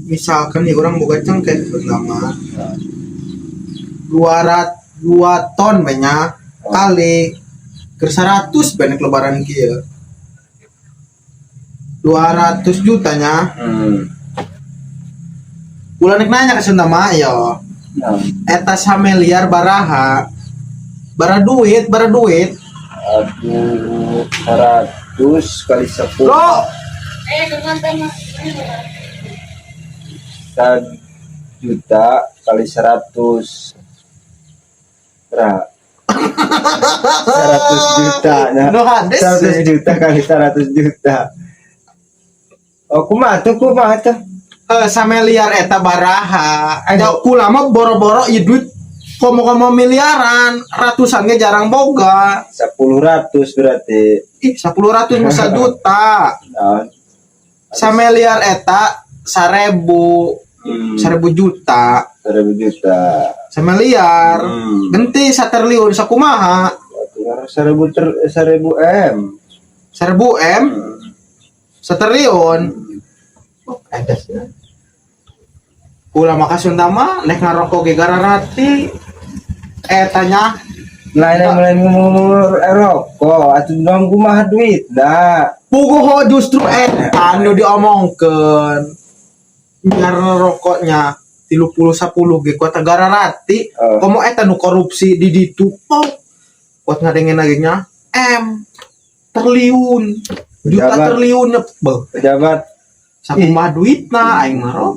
Misalkan nih orang boga cengkeh selama 2 ton banyak kali ke 100 banyak lebaran kieu 200 juta nya. Ulah nek nanya ke Sunda mah yo. Nah, eta sameliar baraha bara duit, bara duit. Aduh, 100 kali 10. Lo. Eh, dengan tema. 1 juta kali 100 berapa? 100 juta nah. Nu hades. 100 juta kali 100 juta. Oh, kumaha tuh, kumaha tuh? Eh, sameliar eta baraha. Ada kula mah boro-boro ieu duit komo-komo miliaran, ratusan ge jarang boga. 10 ratus berarti. Ih, 10 ratus mah juta. Nah, sameliar eta 1000 1000 juta. 1000 juta. Sameliar. Genti satriliun sakumaha? 1000 ter 1000 M. 1000 M satriliun. Oh, ada sih. Kula mah Sunda mah nek ngarokok ge gararati eta nya. Lain yang lain ngomong rokok atuh dong, kumaha duit nah. Puguh justru eta nu diomongkeun biar rokoknya 30 10 ge kuat gararati. Oh. Komo eta nu korupsi di ditu, oh, kuat ngadengin lagi nya M triliun juta. Pejabat. Triliun beuh. Pejabat. Sakumaha duitna aing mah ro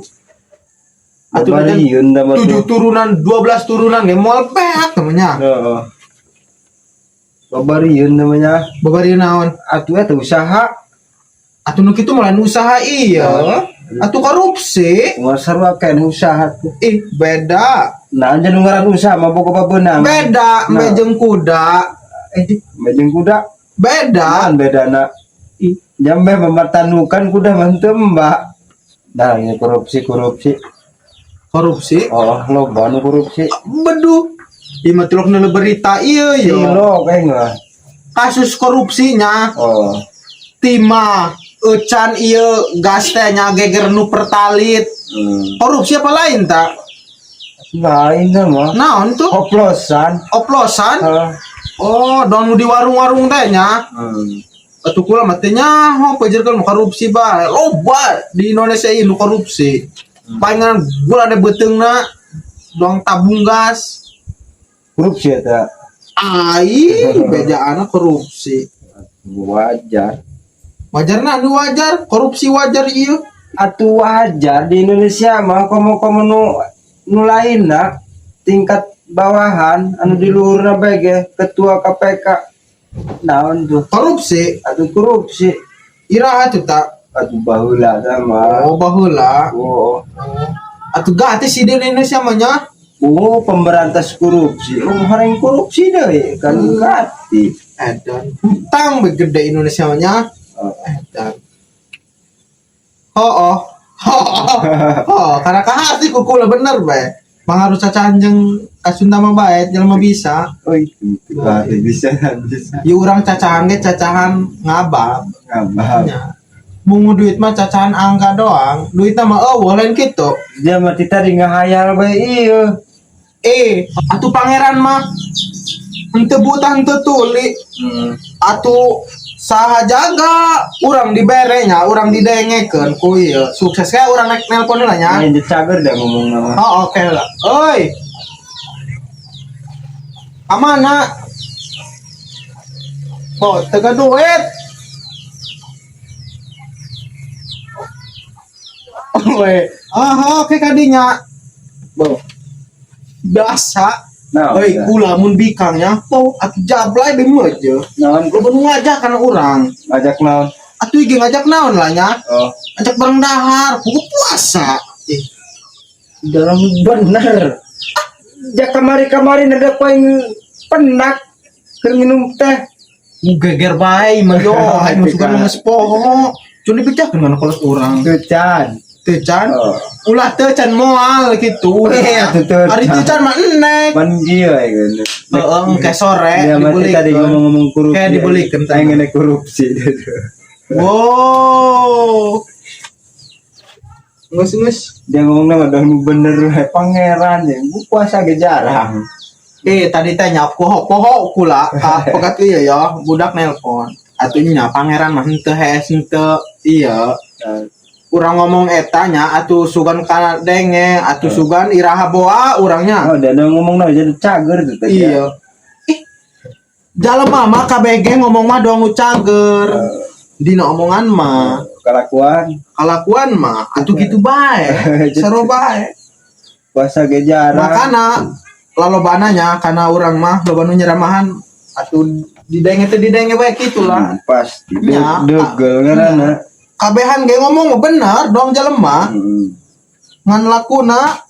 atuh. Babariun da mah tujuh tuh. Turunan 12 turunan ge moal beak namanya. Heeh. Babariun namanya. Babariun naon? Atuh eta usaha. Atuh nu kitu mulai usaha iya atuh korupsi. Nggak sarua keneh usaha tuh. Ih, beda. Nah, anjeun nu ngaran usaha mah boga babeunang. Beda. Nah. Embe jeung kuda. Eh, jeung kuda. Beda. Naon bedana? Ih. Jambe mematanukan kuda mah teu mbak. Nah, ini korupsi korupsi. Korupsi. Oh, loba nu korupsi. Beduh. Ieu mah tilok nu berita ieu yo. Tilok aing mah. Kasus korupsinya. Oh. Timah ecan ieu gas teh nya geger nu pertalit. Korupsi apa lain tak? Lain dah mah. Naon tuh? Oplosan. Oplosan. Heeh. Oh, don nu di warung-warung teh nya. Atuh kula mah teh nyaho pajerkeun nu korupsi bae. Loba di Indonesia ieu nu korupsi. Palingan gula ada beuteungna doang tabung gas. Korupsi eta. Ai, bejaana korupsi. Wajar. Wajarna anu wajar, korupsi wajar ieu. Atuh wajar di Indonesia mah, komo-komo nu nu lainna tingkat bawahan anu di luhurna bae ge ketua KPK naon tuh? Korupsi. Atuh korupsi. Iraha tuh tak? Atuh baheula sama. Oh, baheula. Oh. Atuh gati sih di Indonesia mah nya. Oh, pemberantas korupsi, oh orang korupsi deh kan gati. Edan hutang be gede Indonesia mah nya. Oh. Edan. Oh, oh. Oh, oh. Oh, karena kahati ku kula bener bae. Mangaruh cacahan jeung ka Sunda mah bae jelema bisa. Oh, itu bisa bisa. Ya urang cacahan ge cacahan ngabab. Ngabab. Nya. Mungu duit mah cacahan angka doang, duitna mah euweuh lain kitu. Dia mah tadi ngahayal bae iya. Eh, atuh pangeran mah henteu buta henteu tuli. Atuh saha jaga urang dibere nya, urang didengekeun ku ieu. Sukses kayak urang naik nelpon lah nya. Ini cager dah ngomong nama. Oh, oke lah. Oi. Amana? Oh, tega duit. Weh, ah, oke kadinya. Bo. Biasa. Nah, Oi, kula mun bikangnya, po, atuh jablay be aja. Naon? Lu nu ngajak kana urang. Ngajak naon? Atuh ge ngajak naon lah nya? Oh. Ajak bareng dahar, buku puasa. Ih, Dalam bener. Ja kamari-kamari ada paling penak keur minum teh. Mu geger bae mah yo, aing mah suka geus poho. Cun dipecahkeun kana kolot urang. Teu can. Teu can. Oh. Ulah teu can moal gitu. Eh, atuh teu Ari teu can mah enek. Pan kieu aing. Heeh, engke sore Ya mati tadi dibelikeun. Ngomong-ngomong korupsi. Kayak dibelikeun Aing ngene korupsi. Wow. Geus geus. Dia ngomong nama dong bener we pangeran ya. Gua puasa ge jarang. Eh, tadi teh nya poho poho kula ka pegat ieu ya, budak nelpon. Atuh nya pangeran mah henteu hees henteu iya. Urang ngomong eta nya atuh sugan kana denge, atuh sugan iraha boa urangnya. Oh, dia ngomong nah jadi cager tuh tadi. Iya. Ih. Jalema mah KBG ngomong mah doang nu cager. Dina omongan mah, Kelakuan kalakuan mah atuh gitu bae. Seru bae. Puasa ge jarang. Makana lalobana nya karena urang mah loba nu nyeramahan atuh didenge teh didenge bae kitu lah. Pasti Ya. degel ngaranna. Kabehan ge ngomong mah bener dong jelema ngan lakuna.